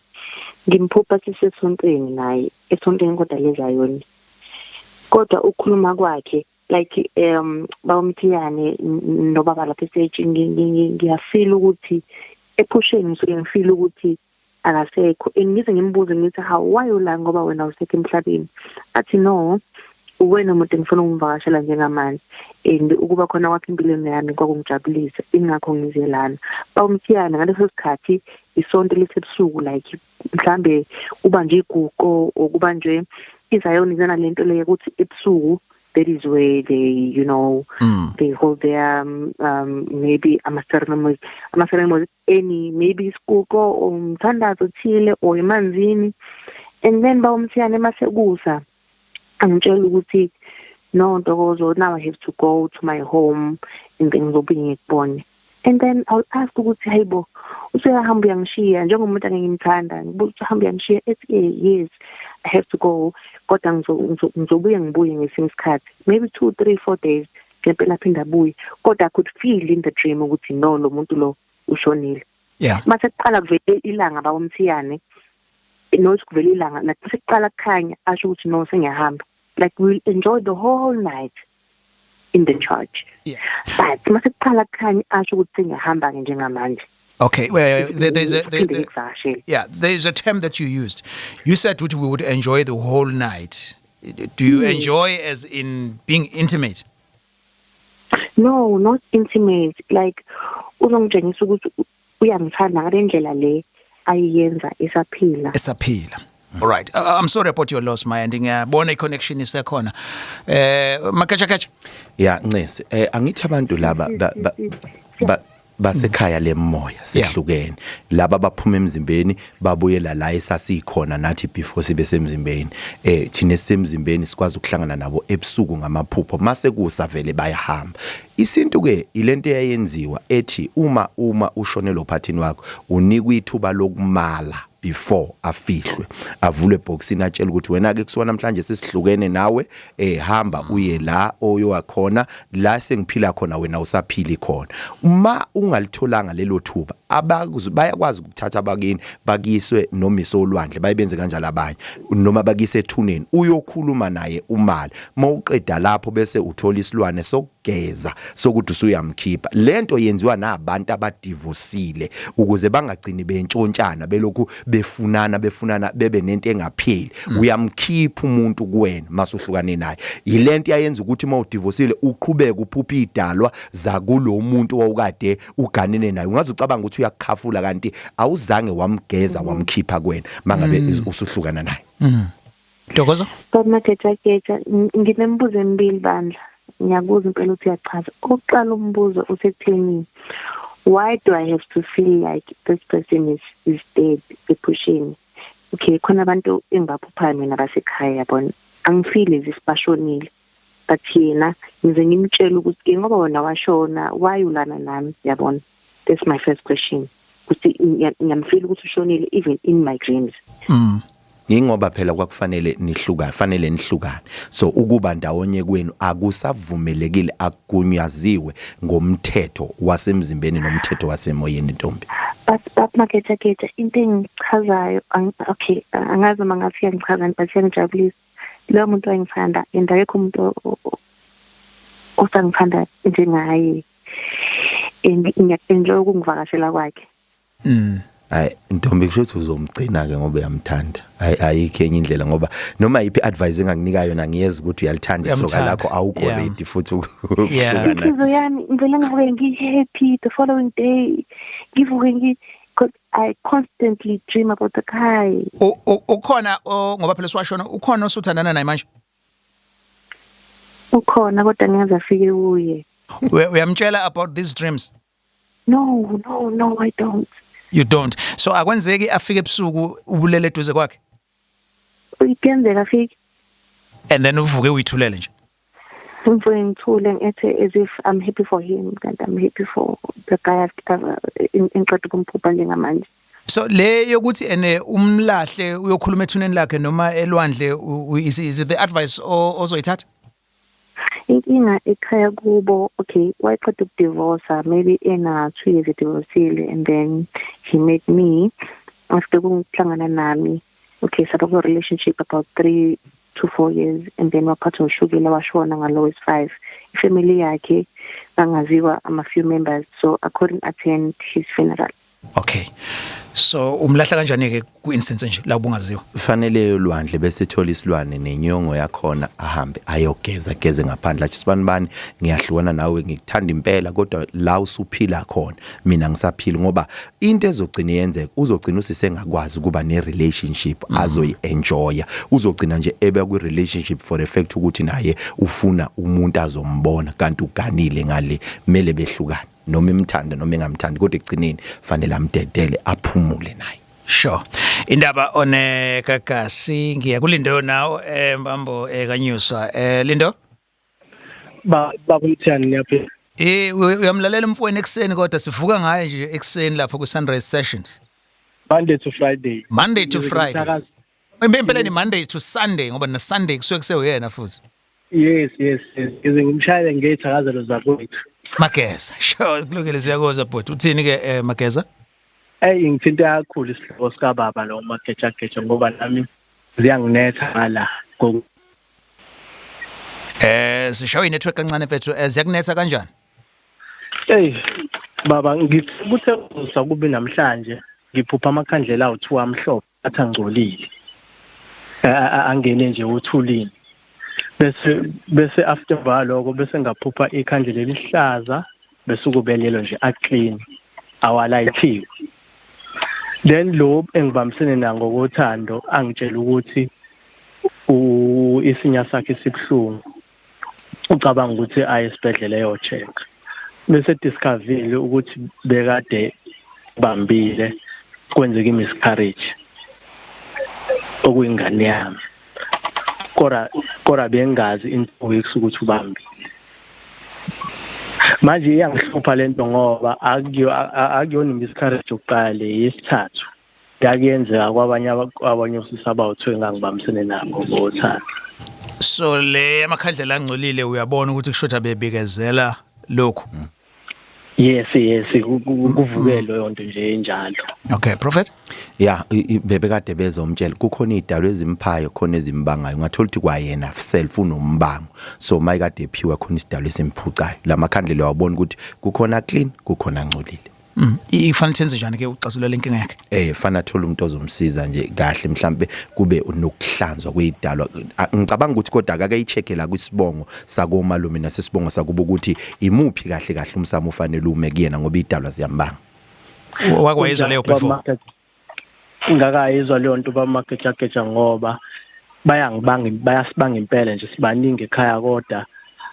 Ngimphupha sisesontweni naye, esontweni kodwa lezayoni. Kodwa ukukhuluma kwakhe, like bawumthiyane nobaba lapha estage, ngiyafeel ukuthi ephusheni ngisuke ngifeel ukuthi akasekho, and ngize ngimbuze ngithi, "Hawu, why ula, ngoba wena usekho emhlabeni?" Athi, "No, uwena umuntu engifuna ukumvakashela njengamanje, and ukuba khona kwakho empilweni yami kwakungijabulisa, ingakho ngize lana." Bawumthiyane, ngaleso sikhathi isonto lisebusuku, like mhlambe kuba nje iguqo or kuba nje izayoni zena lento leyo ukuthi ebusuku that is where they you know they hold their maybe ama ceremonies, any maybe isiguqo or umthandazo othile or emanzini. And then bawumthiyane, masekusa angitshela ukuthi, "No, Ntokozo, now I have to go to my home and then ngizobuye ngikubone." And then I'll ask ukuthi, "Hayibo, usuyahamba uyangishiya njengomuntu angengimthanda?" Ngibuza ukuthi, "Uhamba uyangishiya?" Ethi, "Yes, I have to go, kodwa ngizobuye ngibuye ngesinye isikhathi, maybe 2, 3, 4 days." Ngempela aphinde abuye, kodwa I could feel in the dream ukuthi no, lo muntu lo ushonile. Mase kuqala kuvele ilanga, bawumthiyane, not kuvele ilanga, like mase kuqala kukhanya, asho ukuthi, "No, sengiyahamba." Like we'll enjoy the whole night in the church, but mase kuqala kukhanya asho ukuthi sengiyahamba ke njengamanje. Okay, well, there, there's a there, Phinde there, ngikuvakashele. Yeah, there's a term that you used. You said we would enjoy the whole night. Do you enjoy as in being intimate? No, not intimate, like uzongitshengisa ukuthi uyangithanda ngale ndlela le ayiyenza esaphila. Esaphila. All right. I'm sorry about your loss, my ending. Ngiyabona i-connection isekhona. Makacha kacha. Ya, ncese, angithi abantu laba basekhaya lemoya sehlukene, laba baphuma emzimbeni babuyela la esasikhona nathi before sibe semzimbeni. Thina esisemzimbeni sikwazi ukuhlangana nabo ebusuku ngamaphupho, mase kusa vele bayahamba. Isintu ke ilento eyayenziwa ethi uma ushonelwe uphathini wakho, unikwa ithuba lokumala before afihlwe, avulwe eboxini, atshela ukuthi, "Wena ke kusuka namhlanje sesihlukene nawe, hamba uye la oyowa khona, la sengiphila khona, wena usaphili khona." Uma ungalitholanga lelo thuba Bayakwazi ukuthatha abakini bakiswe noma isolwandle, bayibenze kanjalo abanye, noma bakise ethuneni, uyokhuluma naye umali. Mawuqeda lapho bese uthola isilwane sokugeza sokuthi usuyamkhipha. Lento yenziwa nabantu abadivosile ukuze bangagcini bentshontshana, belokhu befunana befunana, bebe nento engapheli. Uyamkhipha umuntu kuwena masuhlukane naye. Yilento yayenza ukuthi mawudivosile uqhubeke uphupha idalwa zakulo muntu owawukade uganene naye. Ungaze ucabanga ukuthi uyakukhafula, kanti awuzange wamgeza wamkhipha kuwena mangabe usuhlukana naye. Ntokozo. Baba Magejageja, nginemibuzo emibili bandla. Ngiyakuzwa impela ukuthi uyachaza. Okokuqala umbuzo usekutheni, why do I have to feel like this person is dead ephusheni? Okay, khona abantu engibaphuphayo mina basekhaya, yabona. Angifeel as if bashonile. But yena ngize ngimtshele ukuthi ke ngoba wena washona, why ulana nami, yabona? That's my first question. Ukuthi ngiyamfeel ukuthi ushonile even in my dreams. Ingoba phela kwakufanele nihlukane, fanele nihlukane. So ukuba ndawonye kwenu akusavumelekile, akugunyaziwe ngomthetho wasemzimbeni nomthetho wasemoyeni, ntombi. But Magejageja, into engichazayo, okay, angazi noma ngathi iyangichaza, but iyangijabulisa. Loyo muntu wayengithanda, and akekho umuntu osangithanda njengaye. And ngiya-enjoy ukungivakashela kwakhe. Hayi ntombi, kusho ukuthi uzomgcina ke ngoba uyamthanda. Hayi, ayikho enye indlela, ngoba noma yiphi advice engakunika yona, ngiyeza ukuthi uyalithanda isoka Uyamthanda. lakho, awukho ready futhi ukuhlukana. Inhliziyo yami ngivele ngivuke ngi-happy the following day. Ngivuke ngi because I constantly dream about the guy. Ukhona ngoba phela siwashona, ukhona osuthandana naye manje? Ukhona, kodwa ngiyazi afike kuye. Uyamtshela about these dreams? No, I don't. You don't. So akwenzeki afike ebusuku ubulele eduze kwakhe? Kuyenzeka afike. And then uvuke uyithulele nje? Ngivuke ngithule, ngethe as if I'm happy for him, kanti I'm happy for the guy engiqeda ukumphupha njengamanje. So le yokuthi ene umlahle uyokhuluma ethuneni lakhe noma elwandle, is it the advice ozoyithatha? Inkinga ekhaya kubo, okay, wayeqeda ukudivorce, maybe ena 2 years edivorcile, and then he met me after ukuhlangana nami. Okay, saba ku relationship about 3 to 4 years, and then waphathwa ushukela, washona ngalo wes 5. Ifamily yakhe bangaziwa ama few members, so I couldn't attend his funeral. Okay, so umlahla kanjani ke ku instance nje la ubungaziwa? Fanele yolwandle, bese ethola isilwane nenyongo yakhona, ahambe ayogeza, geze ngaphandle, athi, "Sibani bani, ngiyahlukana nawe, ngikuthanda impela, kodwa la usuphila khona mina ngisaphila." Ngoba into ezogcina yenzeka, uzogcina usisengakwazi ukuba ne relationship azoyi-enjoya. Uzogcina nje ebe kwi relationship for a fact ukuthi naye ufuna umuntu azombona, kanti uganile ngale. Kumele behlukane, noma imthanda noma engamthandi, kodwa ekugcineni fanele amdedele aphumule naye. Sure. Indaba one Gagasi, ngiya kuLindo nawo Mbambo kanyuswa. Lindo. Ba babumthiyani, niyaphila? Uyamlalela umfowenu ekseni, kodwa sivuka ngaye nje ekseni lapha ku Sunrise Sessions. Monday to Friday. Monday to Friday. Empeleni Monday to Sunday, ngoba na Sunday kusuke kusewuyena futhi. Yes, ngize ngimshayele ngey'thakazelo zakwethu. Mageza. Sure, kulungile, siyakuzwa bhuti. Uthini ke Mageza? Eyi, ngithinte kakhulu isihloko sikababa lo Magejageja, ngoba nami ziyanginetha ngala. Sishawe inetwork kancane mfethu, ziyakunetha kanjani? Eyi baba, ngithi kuthe kusa kube namhlanje ngiphupha amakhandlela awu-2 amhlophe athi angcolile, angene nje uthulini, bese after lokho bese ngaphupha ikhandlela elihlaza, bese kube lelo nje aclean, awalayithiwe. Then lo engibambisene na ngokothando angitshela ukuthi isinya sakhe sibuhlungu, ucabanga ukuthi aye esibhedlela eyo-check, bese discoverile ukuthi bekade bambile, kwenzeka i-miscarriage okuyingane yami, kodwa bengazi in 2 weeks ukuthi ubambile. Manje iyangihlupha lento ngoba akuyona i-miscarriage yokuqala le, yesithathu. Yakuyenzeka kwabanye abanye osisi abawu-2 engangibambisene nabo ngothando. So le amakhandlela angcolile, uyabona ukuthi kushoda bebikezela lokhu. Yes, kuvuke leyo nto nje enjalo. Okay, Prophet. Yeah, bebekade bezomtshela kukhona idalo ezimphayo, khona ezimbangayo. Ungathola ukuthi kwayena self unombango, so mayikade ephiwa khona isidalo esimphucayo. Lamakhandlela wabona ukuthi kukhona clean, kukhona ngcolile. Ifanele tenze njani ke uxazulula lenkinga yakhe? Fana athola umuntu ozomsiza nje kahle, mhlambe kube nokuhlanzwa kwedalwa. Ngicabanga ukuthi kodwa akake ayicheck la kwisibongo sakomalume nasesibongo sakubo ukuthi imuphi kahle kahle umsamo ufanele ume kuyena, ngoba idalwa ziyambanga. Wakwayizwa leyo before? Ngakayizwa leyo nto bamagejageja, ngoba bayangibanga, bayasibanga impela nje, sibaningi ekhaya, kodwa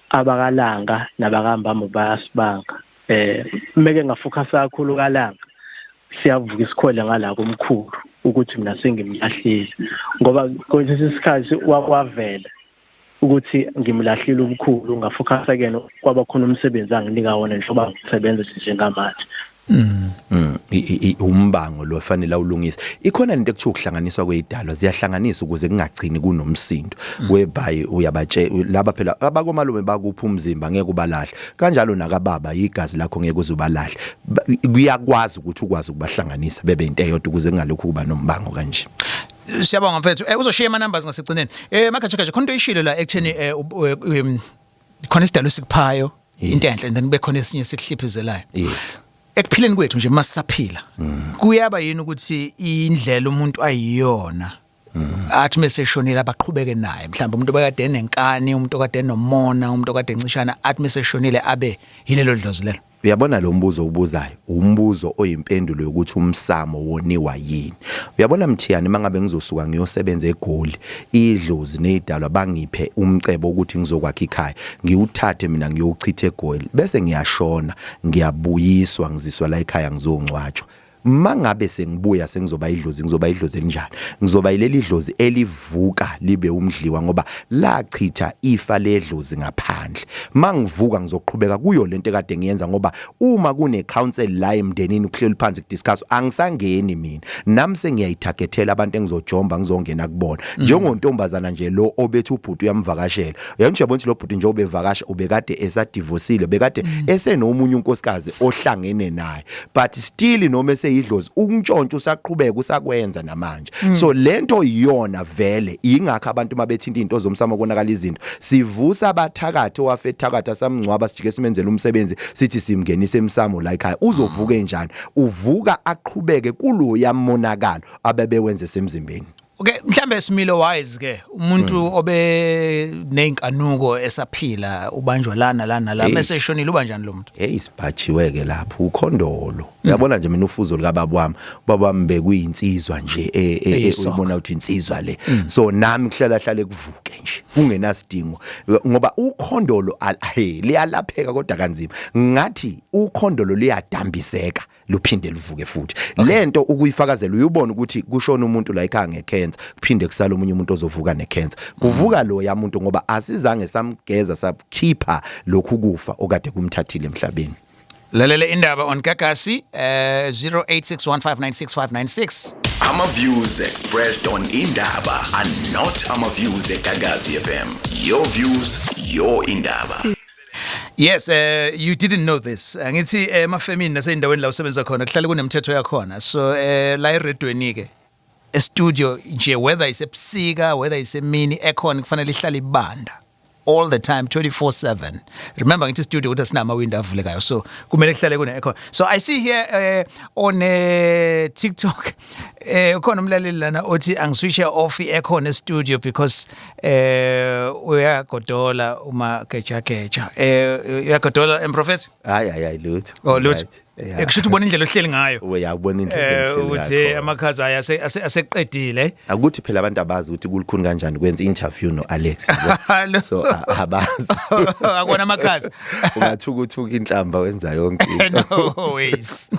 abakalanga nabakambambo bayasibanga. Meke ngafocus kakhulu kalanga, siyavuka isikhwele ngala komkhulu ukuthi mina sengimlahlile, ngoba kwesinye isikhathi wakwavela ukuthi ngimlahlile umkhulu, ngafocus kuyena, kwaba khona umsebenzi anginika wona njengoba ngisebenza njengamanje. Umbango lo fanele awulungise. Ikhona lento ekuthiwa ukuhlanganiswa kwezidalwa, ziyahlanganisa ukuze kungagcini kunomsindo whereby uyabatshe laba phela abakomalume bakupha umzimba ngeke ubalahle, kanjalo nakababa igazi lakho ngeke uzubalahle. Kuyakwazi ukuthi ukwazi ukubahlanganisa bebe into eyodwa ukuze kungalokhu kuba nombango kanje. Siyabonga mfethu. Uzoshiya ama numbers ngasekugcineni. Magatsha khona into ishilo la ekutheni khona isidalo esikuphayo into enhle, then kube khona esinye sikuhliphizelayo. Yes. Ekuphileni kwethu nje masisaphila kuyaba yini ukuthi indlela umuntu ayiyona athi meseshonile abaqhubeke naye, mhlawumbe umuntu obekade enenkani, umuntu okade enomona, umuntu okade encishana, athi meseshonile abe yilelo dlozi lelo? Uyabona lo mbuzo ubuzayo, umbuzo oyimpendulo yokuthi umsamo woniwa yini. Uyabona Mthiyane, mangabe ngizosuka ngiyosebenza eGoli, idlozi nezidalwa bangiphe umcebo ukuthi ngizokwakha ikhaya, ngiwuthathe mina ngiyowuchitha eGoli, bese ngiyashona, ngiyabuyiswa, ngiziswa la ekhaya ngizongcwatshwa. Mangabe sengibuya sengizoba idlozi, ngizoba idlozi elinjani? Ngizoba ileli dlozi elivuka libe umdliwa, ngoba lachitha ifa ledlozi ngaphandle. Mangivuka ngizoqhubeka kuyo lento ekade ngiyenza, ngoba uma kune council la emndenini kuhleli phansi kudiscuss, angisangeni mina, nami sengiyayithagethela abantu engizojomba ngizongena kubona. Njengontombazana nje lo obethu ubhuti uyamvakashela, uyangijabona ukuthi lo bhuti nje obevakasha ubekade esadivosile, bekade esenomunye unkosikazi ohlangene naye, but still noma eseyidlozi ukuntshontsha usaqhubeka usakwenza namanje. So lento iyona vele ingakho abantu mabethinta into zomsamo konakala izinto. Sivusa abathakathi owafethakatha samngcwaba, sijike simenzele umsebenzi, sithi simngenise emsamo la ekhaya. Uzovuka enjani? Uvuka aqhubeke kulo yamonakalo abebewenze semzimbeni. Okay, mhlambe similo wise ke umuntu obe nezinkanuko esaphila ubanjwa lana lana la mase eshonile ubanjani lo muntu? Hey, sibhajiwe ke lapho ukhondolo. Uyabona nje mina ufuzo lika baba wami, baba wami bekuyinsizwa nje uyibona ukuthi insizwa le. So nami kuhlala hlale kuvuke nje kungenasidingo, ngoba ukhondolo liyalapheka kodwa kanzima. Ngathi ukhondolo liyadambiseka luphinde livuke futhi. Lento ukuyifakazela uyubona ukuthi kushona umuntu la ekhaya ngecancer, kuphinde kusala omunye umuntu ozovuka necancer. Kuvuka lo yamuntu ngoba asizange samgeza sakhipha lokhu kufa okade kumthathile emhlabeni. Lalele indaba on Gagasi 0861596596. Ama views expressed on Indaba are not ama views at Gagasi FM. Your views, your Indaba. Yes, you didn't know this. Angithi emafemini naseyindaweni la usebenza khona kuhlale kunemithetho yakhona. So la eredweni ke e-studio nje, whether isebusika, whether isemini, aircon kufanele ihlale ibanda all the time 24/7. Remember ngithi studio ukuthi asinama window avulekayo, so kumele kuhlale kune aircon. So I see here on TikTok ukhona umlaleli lana othi angiswitche off i-aircon e-studio because uyagodola uma geja geja. Uyagodola emprofeti? Hayi hayi lutho. Oh lutho. Kusho ukuthi ubona indlela ohleli ngayo. Uyabona indlela ohleli ngayo. Ukuthi amakhaza aseqedile. Akuthi phela abantu abazi ukuthi kulukhuni kanjani kwenza interview no Alex. So abazi. Akona amakhaza. Ungathukuthuka inhlamba wenza yonke into. No ways.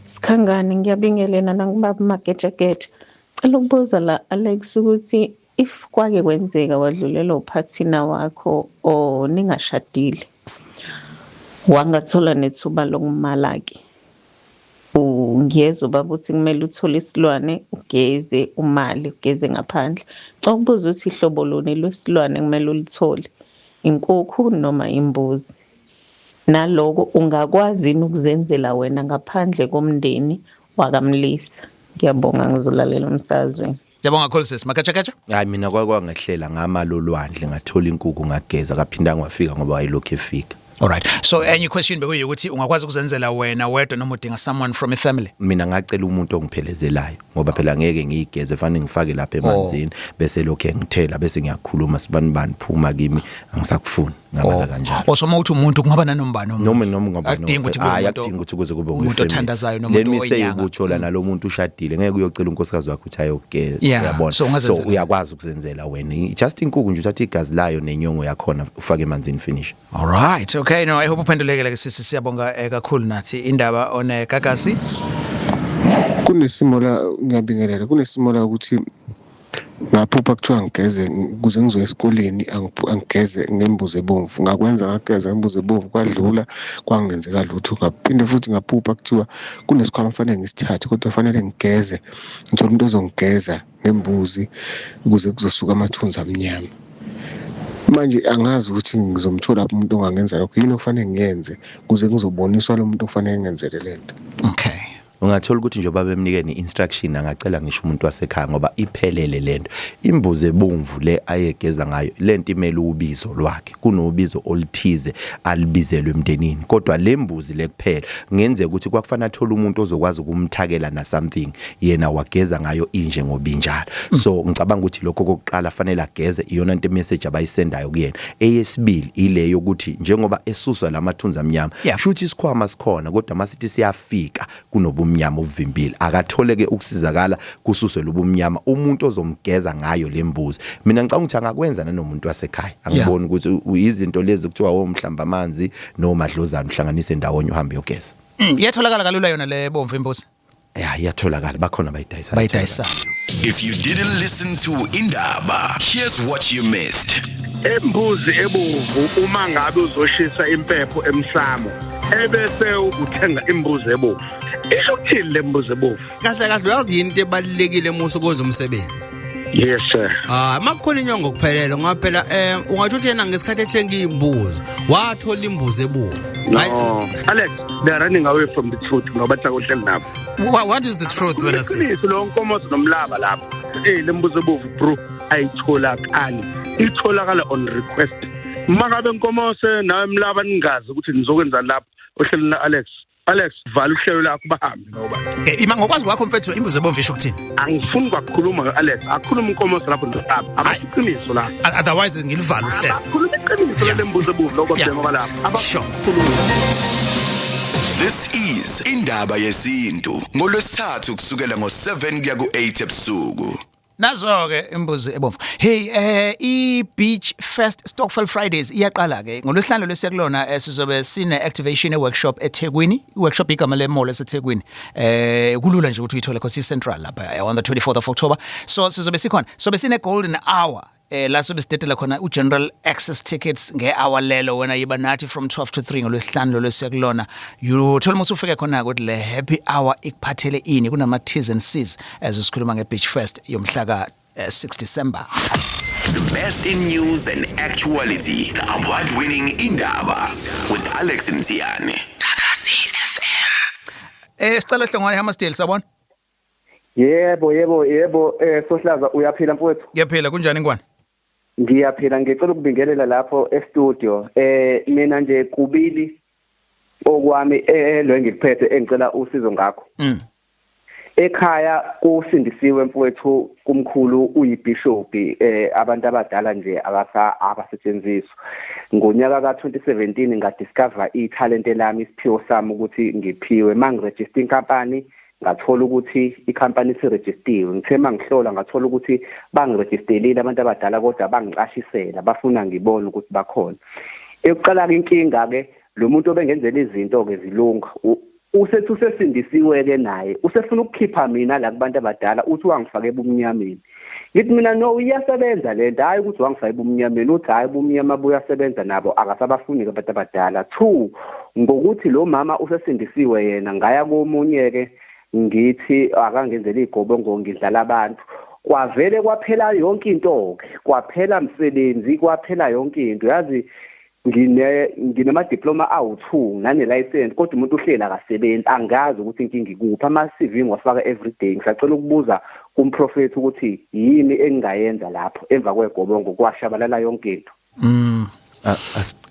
Sikhangane ngiyabingelena nangibaba Magejegeje. Cela ukubuza la Alex ukuthi if kwake kwenzeka wadlulela uphathina wakho o ningashadile, wangathola nethuba lokumala-ke, ungiyezwa baba uthi kumele uthole isilwane ugeze umali ugeze ngaphandle. Cela ukubuza ukuthi ihlobo luni lwesilwane kumele ulithole, inkukhu noma imbuzi? Naloko ungakwazi yini ukuzenzela wena ngaphandle komndeni wakamlisa? Ngiyabonga, ngizolalela umsazweni. Siyabonga kakhulu sisi. Makatshakatsha. Hayi, mina kwakwangehlela ngamalolwandle, ngathola inkukhu, ngageza, kaphinda ngwafika ngoba wayelokhu efika. Alright. So enye question bekuyikuthi ungakwazi ukuzenzela wena wedwa noma udinga someone from a family? Mina ngacela umuntu ongiphelezelayo ngoba phela ngeke ngiyigeze, fanele ngifake lapha emanzini bese lokho engithela, bese ngiyakhuluma, sibani bani, phuma kimi, angisakufuni, ngabala kanjalo. Oh, so uma uthi umuntu kungaba nanombani umuntu? Noma ungaba Akudingi ukuthi kube hayi, umuntu- akudingi ukuthi kuze kube umuntu we-family. othandazayo noma Le umuntu mise oyinyanga. ubutshola nalo muntu ushadile, ngeke uyocela unkosikazi wakho ukuthi ayokugeza, uyabona? So So ungazenzela. uyakwazi ukuzenzela wena, just inkukhu nje, uthatha igazi layo nenyongo yakhona, ufake emanzini, finish. All right. Okay, no, I hope uphendulekele ke sisi. Siyabonga kakhulu nathi. Indaba one Gagasi. Kunesimo la, ngiyabingelela, kunesimo la ukuthi ngaphupha kuthiwa ngigeze ukuze ngizoya esikoleni, angigeze ngembuzi ebomvu. Ngakwenza, ngageza ngembuzi ebomvu, kwadlula, kwangenzeka lutho. Ngaphinde futhi ngaphupha kuthiwa kunesikhwama kufanele ngisithathe, kodwa fanele ngigeze, ngithole umuntu ozongigeza ngembuzi ukuze kuzosuka amathunzi amnyama. Manje angazi ukuthi ngizomthola umuntu ongangenza lokho. Yini okufanele ngiyenze ukuze ngizoboniswa lo muntu okufanele ngenzele lento? Okay. Ungathola ukuthi njengoba bemnike ne-instruction, angacela ngisho umuntu wasekhaya ngoba iphelele lento. Imbuzi ebomvu le ayegeza ngayo, lento imele ubizo lwakhe. Kunobizo oluthize alibizelwe emndenini, kodwa le mbuzi le kuphela kungenzeka ukuthi kwakufanele athole umuntu ozokwazi ukumthakela na something, yena wageza ngayo inje ngoba injalo. So ngicabanga ukuthi lokho kokuqala fanele ageze, iyona nto message abayisendayo kuyena. Eyesibili ile yokuthi njengoba esuswa lamathunzi amnyama, shuthi isikhwama sikhona, kodwa masithi siyafika kunobumnyama obuvimbile. Akatholeke ukusizakala kususwe lobumnyama, umuntu ozomgeza ngayo lembuzi. Mina ngicabanga ukuthi angakwenza nanomuntu wasekhaya. Angiboni ukuthi izinto lezi kuthiwa omhlamba amanzi nomadlozana uhlanganise ndawonye uhambe uyogeza. Iyatholakala kalula yona le bomvu imbuzi? Ya, iyatholakala, bakhona abayidayisayo. Bayidayisayo. If you didn't listen to Indaba, here's what you missed. Embuzi ebovu, uma ngabe uzoshisa impepho emsamo ebese uthenga imbuzi ebovu, isho ukuthini le mbuzi ebovu? Kahle kahle, uyazi yini into ebalulekile musu kwenza umsebenzi? Yes sir. Ah, makukhona inyongo kuphelele, ngoba phela ungathi uthi yena ngesikhathi ethenga imbuzi wathola imbuzi ebovu. No Alex, they are running away from the truth ngoba bathi akuhleli nabo. What is the truth when I say? Iqiniso lo Nkomosi nomlaba lapho, le mbuzi ebovu bro ayitholakali, itholakala on request. Makabe Nkomose nawe Mlaba ningazi ukuthi nizokwenza lapho ohlelo na Alex. Alex, vala uhlelo lakho bahambe ngoba Ima, ngokwazi kwakho mfethu, imbuzi ebomvu isho ukuthini? Angifuni kwakukhuluma no-Alex, akhuluma uNkomosi lapho nodaba, abaqinisо lapho. Otherwise ngilivala uhlelo. Akhuluma iqiniso lale mbuzi ebovu lokho bhema balapho. Sure. This is Indaba Yesintu ngolwesithathu kusukela ngo7 kuya ku8 ebusuku. Nazo ke imbuzi ebomvu. Hey, i Beach Fest Stokvel Fridays iyaqala ke ngolwesihlanu lesiya kulona. Sizobe sine activation e workshop eThekwini. I workshop igama le mall eseThekwini. Kulula nje ukuthi uyithole because i central lapha, on the 24th of October. So sizobe sikhona. So besine golden hour la sobe sidedela khona u general access tickets nge-hour lelo. Wena yiba nathi from 12 to 3 ngolwesihlanu lolwesiya kulona. You thola uma usufike khona ukuthi le happy hour ikuphathele ini, kunama T's and C's as sikhuluma nge-Beach Fest yomhla ka 6 December. The best in news and actuality. The award-winning Indaba with Alex Mthiyane. Gagasi FM. Sicela Hlongwane, Hammersdale, sabona. Yebo, Sohlaza, uyaphila mfowethu? Ngiyaphila, kunjani ngwane? Ngiyaphila, ngicela ukubingelela lapho e-studio. Mina nje kubili okwami lo engikuphethe engicela usizo ngakho. Ekhaya kusindisiwe mfowethu, kumkhulu uyibishop, abantu abadala nje abasetshenziswa. Ngonyaka ka2017 ngadiscover italent lami, isiphiwo sami ukuthi ngiphiwe. Mangiregister inkampani ngathola ukuthi ikhampani isirejistiwe. Ngithe mangihlola ngathola ukuthi bangirejisterile abantu abadala, kodwa bangicashisela, bafuna ngibone ukuthi bakhona. Ekuqala inkinga ke, lo muntu obengenzela izinto ke zilunga usethi usesindisiwe ke naye, usefuna ukukhipha mina la kubantu abadala, uthi wangifake ebumnyameni. Ngithi mina no, iyasebenza lento, hayi ukuthi wangifaka ebumnyameni. Uthi hayi, ubumnyama buyasebenza nabo, akasabafuni ke abantu abadala. Two, ngokuthi lo mama usesindisiwe yena, ngaya komunye ke ngithi akangenzela igobongo, ngidlala abantu, kwavele kwaphela yonke into ke, kwaphela msebenzi, kwaphela yonke into, yazi. Nginama diploma awu2 nane license, kodwa umuntu uhlela akasebenzi. Angazi ukuthi inkinga ikuphi. Ama CV ngiwafaka everyday. Ngisacela ukubuza kumprofeti ukuthi yini engingayenza lapho emva kwegobongo kwashabalala yonke into.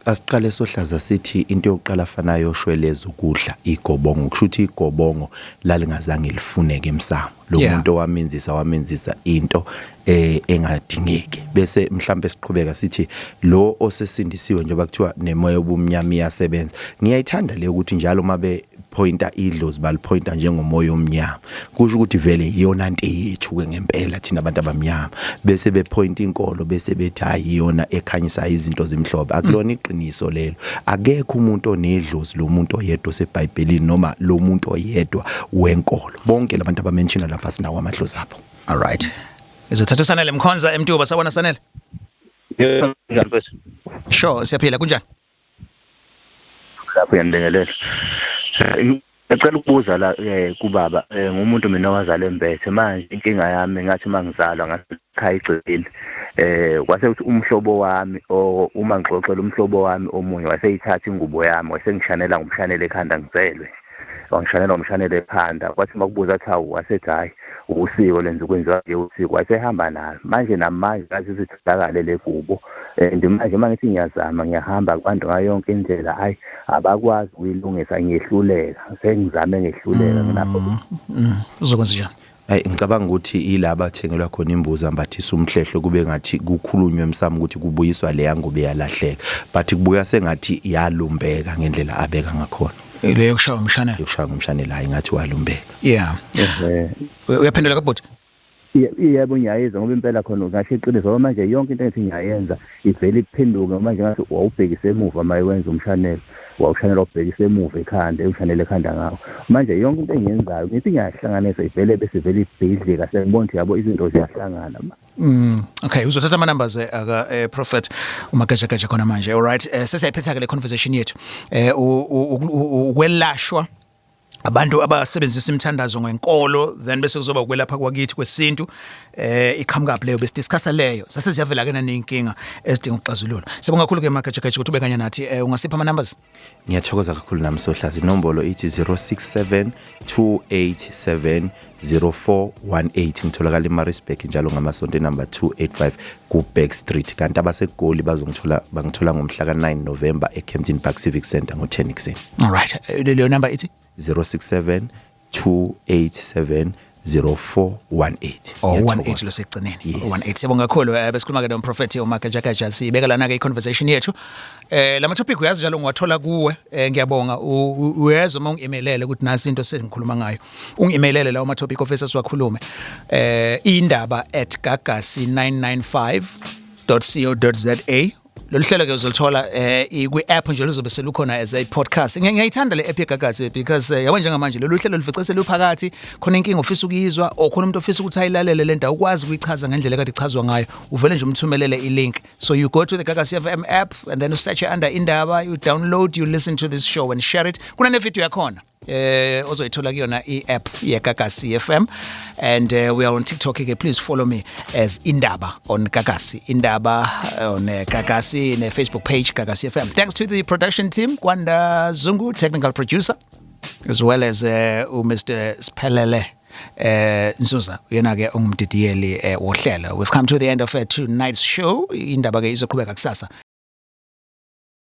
Asiqale sohlaza sithi into yokuqala fanayo yoshweleza ukudla igobongo, kusho ukuthi igobongo lalingazange lifuneke emsamo lo muntu owamenzisa into engadingeki. Bese mhlambe siqhubeka sithi lo osesindisiwe, njengoba kuthiwa nemoya obumnyama iyasebenza. Ngiyayithanda le ukuthi njalo mabe pointa idlozi balipointa njengomoya omnyama, kusho ukuthi vele iyona nto yethu ke ngempela thina abantu abamnyama. Bese bepointa inkolo, bese bethi hayi, iyona ekhanyisa izinto zimhlobo. Akulona iqiniso lelo. Akekho umuntu onedlozi lo muntu oyedwa oseBhayibhelini noma lo muntu oyedwa wenkolo. Bonke labantu abamenshina lapha sinawo amadlozi abo. All right, izothatha uSanele Mkhonza eMtuba. Sabona, Sanele. Yebo, njani mfethu? Sure, siyaphila, kunjani? Lapho uyanibingelela. Ngicela ukubuza la kubaba, ngumuntu mina owazala embethe. Manje inkinga yami, ngathi mangizalwa ngasekhaya igcekeni, kwase kuthi umhlobo wami o uma ngixoxela umhlobo wami omunye, waseyithatha ingubo yami, wasengishanela ngomshanelo ekhanda ngizelwe, wangishanela ngomshanelo ekhanda. Kwathi makubuza athi hawu, wasethi hhayi, usiko lenza kwenziwa nje usiko, wasehamba nalo. Manje namanje ngathi sitholakale le gubo, and manje uma ngithi ngiyazama, ngiyahamba kubantu ngayo yonke indlela, hhayi, abakwazi ukuyilungisa. Ngiyehluleka, sengizame ngehluleka nginapho. Uzokwenza njani? Hayi, ngicabanga ukuthi ilaba athengelwa khona imbuzi ambathisa umhlehlo, kube ngathi kukhulunywe emsamo ukuthi kubuyiswa leya ngubo eyalahleka, but kubuka sengathi yalumbeka ngendlela abeka ngakhona. Leyo kushaya umshanelo? Yokushaya ngomshanelo, hayi, ngathi walumbeka. Yeah, uyaphendula kabhuti? Yebo, ngiyayizwa, ngoba impela khona ngasho iqiniso, ngoba manje yonke into engithi ngiyayenza ivele iphenduke. Manje ngathi wawubhekise emuva uma wenza umshanelo, wawushanela wabhekisa emuva ekhanda, ushanele ekhanda ngawo. Manje yonke into engiyenzayo ngithi ngiyahlanganisa, ivele bese vele ibhidlika. Sengibona ukuthi yabo izinto ziyahlangana. Okay, uzothatha ama numbers aka prophet uMagejageja khona manje. All right, sesiyayiphetha ke le conversation yethu. Ukwelashwa abantu abasebenzisa imithandazo ngenkolo, then bese kuzoba ukwelapha kwakithi kwesintu, iqhamuka leyo besidiscussa leyo, sase siyavela ke naneyinkinga ezidinga ukuxazululwa. Sibonga kakhulu ke Magejageja ukuthi ube kanye nathi. Ungasipha ama numbers? Ngiyathokoza kakhulu nami sohlaza. Inombolo ithi 067 287 0418. Ngitholakala eMaritzburg njalo ngamasonto, number 285 ku-Back Street, kanti abaseGoli bazongithola, bangithola ngomhla ka-9 November eKempton Park Civic Centre ngo-10 ekuseni. All right, leyo number ithi? 067 287 0418. Oh, 18 losegcineni. 18. Siyabonga kakhulu. Besikhuluma ke nomprofeti uMagejageja. Sibeka lana ke i-conversation yethu. Lama topic uyazi njalo ngiwathola kuwe. Ngiyabonga, uyezwa uma ungi-emailele ukuthi nasi into sengikhuluma ngayo. Ungi-emailele lawo ma topic ofisa siwakhulume. indaba@gagasi995.co.za. Lolu hlelo ke uzolithola kwi-app nje, luzobe selukhona as a podcast. Ngiyayithanda le app yeGagasi because yabo njengamanje lolu hlelo lufice seluphakathi khona. Inkinga ofisa ukuyizwa or khona umuntu ofisa ukuthi ayilalele le ndawo, ukwazi ukuyichaza ngendlela ekade ichazwa ngayo, uvele nje umthumelele i-link. So you go to the Gagasi FM app and then you search under Indaba, you download, you listen to this show and share it. Kunane video yakhona ozoyithola kuyona i-app yeGagasi FM, and we are on TikTok ke. Please follow me as Indaba on Gagasi, Indaba on Gagasi, ne Facebook page Gagasi FM. Thanks to the production team, Kwanda Zungu, technical producer, as well as Mr Sphelele Nzuza, uyena ke ongumdidiyeli wohlelo. We've come to the end of tonight's show. Indaba ke izoqhubeka kusasa.